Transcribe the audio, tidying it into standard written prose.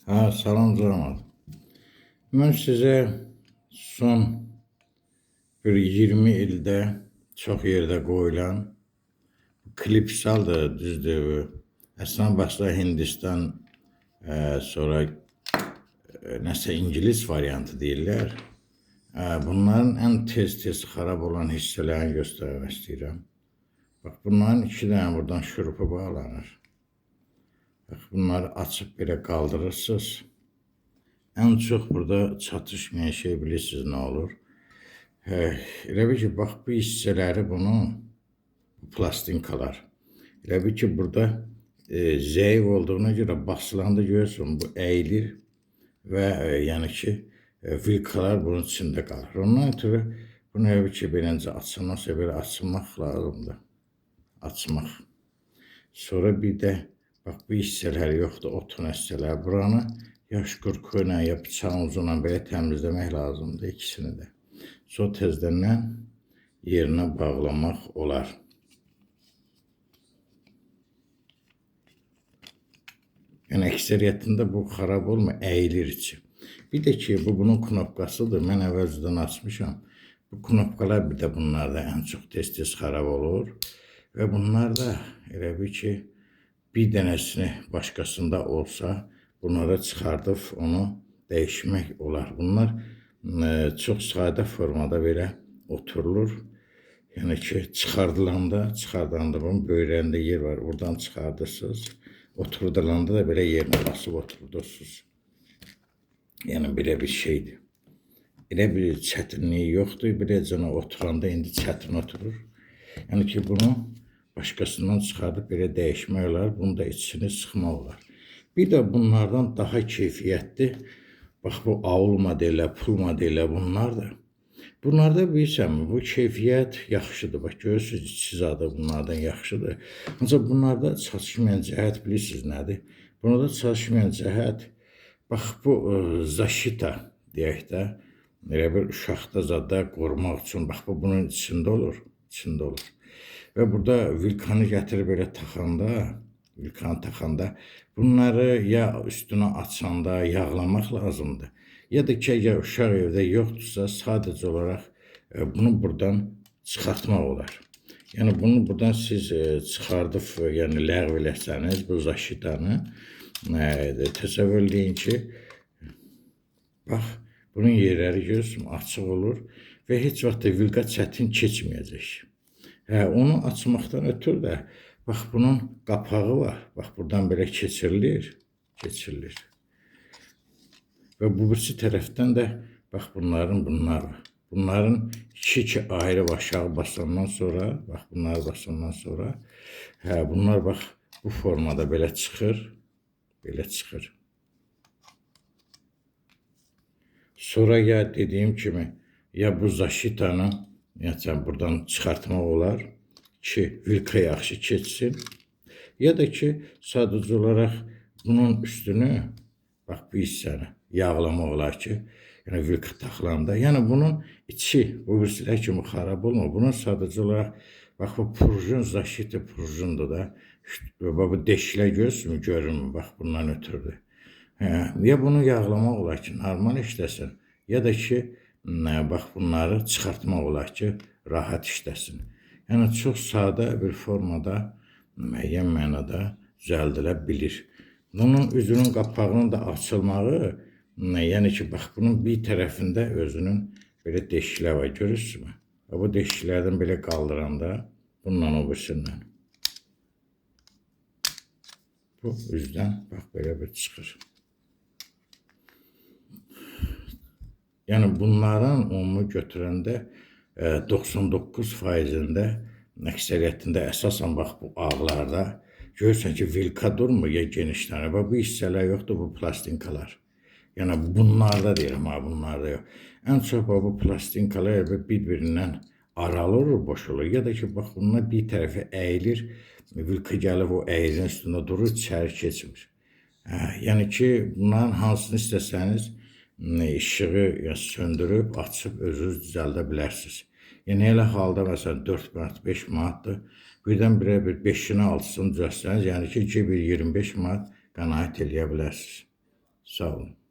Ha, salam cemaat. Mən sizə son bir 20 ildə çox yerdə qoyulan klipsaldır, düzdür. Əslən başda Hindistan, sonra nəsə İngilis variantı deyirlər. Bunların ən tez-tez xarab olan hissələrini göstərmək istəyirəm. Bax, bunların iki dənə buradan şurupu bağlanır. Bax, bunları açıb belə qaldırırsınız. Ən çox burada çatışmayan şey bilirsiniz nə olur? Elə bil ki, bax bu hissələri bunun, bu plastinkalar. Elə bil ki, burada zəif olduğuna görə basılanda görürsən, bu əyilir və yəni ki, vilkalar bunun içində qalır. Ondan ötürü bunu elə bil ki, beləncə açılmazsa belə açılmaq lazımdır. Açmaq. Sonra bir də bax bu hissələr yoxdur, otun hissələr. Buranı ya şkurku ilə, ya bıçağın ucuyla belə təmizləmək lazımdır ikisini də. Sonra tezdən yerinə bağlamaq olar. Yəni əksəriyyətində bu xarab olmur, əyilir içi. Bir də ki, bu bunun knopkasıdır. Mən əvvəlcədən açmışam. Bu knopkalar bir də bunlarda ən çox tez-tez xarab olur. Və bunlar da elə bil ki, bir dənəsini başqasında olsa, bunlara çıxardıb onu dəyişmək olar. Bunlar çox sadə formada belə oturulur. Yəni ki, çıxardanda bunun böyrərində yer var, oradan çıxardırsınız. Oturdulanda da belə yerinə basıb oturdursunuz. Yəni belə bir şeydir. Elə bir çətinliyi yoxdur. Beləcə oturanda indi çətin oturur. Yəni ki, bunu başqasından çıxardıb belə dəyişmək olar. Bunu da içini sıxmaq olar. Bir də bunlardan daha keyfiyyətli, bax bu aul modellər, pul modellər bunlar da. Bunlarda bilirsənmi, bu keyfiyyət yaxşıdır. Bax, görürsünüz, içi zadı bunlardan yaxşıdır. Ancaq bunlarda çatışmayan cəhət bilirsiniz nədir? Bunlarda çatışmayan cəhət, bax bu zaşita deyək də, elə bir uşaqda zadda qorumaq üçün, bax bu bunun içində olur, içində olur. Və burada vilkanı gətirib belə taxanda, vilkanı taxanda bunları ya üstünə açanda yağlamaq lazımdır. Ya da ki, əgər uşaq evdə yoxdursa, sadəcə olaraq bunu buradan çıxartmaq olar. Yəni bunu buradan siz çıxardıb, yəni ləğv eləsəniz bu zaşitanı, təsəvvür eləyin ki, bax, bunun yerləri görürsün, açıq olur və heç vaxt da vilka çətin keçməyəcək. Hə, onu açmaqdan ötürü də, bax, bunun qapağı var. Bax, buradan belə keçirilir, keçirilir. Və bu birisi tərəfdən də, bax, bunların bunlar var. Bunların iki-iki ayrı aşağı basandan sonra, bax, bunları basandan sonra, hə, bunlar bax, bu formada belə çıxır, belə çıxır. Sonra ya dediyim kimi, ya bu zaşitanı, yəni buradan çıxartmaq olar ki, vilka yaxşı keçsin. Ya da ki, sadəcə olaraq bunun üstünü, bax bu hissəni yağlamaq olar ki, yəni vilka taxılanda. Yəni bunun içi bu birisilər kimi xarab olmur. Bunun sadəcə olaraq, bax bu purjun, zaşita purjundur da. Bax bu deşiklər görürsünüz, görünmür, bax bundan ötürdür. Hə, ya bunu yağlamaq olar ki, normal işləsin, ya da ki, bax bunları çıxartmaq olar ki, rahat işləsin. Yəni çox sadə bir formada müəyyən mənada düzəldilə bilir. Bunun üzünün qapağının da açılmağı, yəni ki, bax bunun bir tərəfində özünün belə deşiklər var, görürsünüzmü? Bu deşiklərdən belə qaldıranda, bununla o birisindən. Bu üzdən bax belə bir çıxır. Yəni bunların ümumi götürəndə 99%-ində, əksəriyyətində əsasən bax bu ağlarda görürsən ki, vilka durmur ya genişlənir. Bax bu hissələr yoxdur, bu plastinkalar. Yəni bunlarda deyirəm, ha, bunlarda yox. Ən çox bax bu plastinkalar bir-birindən aralı olur, boş olur. Ya da ki, bax bunlar bir tərəfə əyilir, vilka gəlib o əyilin üstündə durur, içəri keçmir. Hə, yəni ki, bunların hansını istəsəniz, işığı söndürüb, açıb özünüz düzəldə bilərsiniz. Yəni elə halda məsələn 4 manat, 5 manatdır. Birdən-birə bir 5-ini 6-sını düzəltsəniz, yəni ki, 2 bir 25 manat qənaət eləyə bilərsiniz. Sağ olun.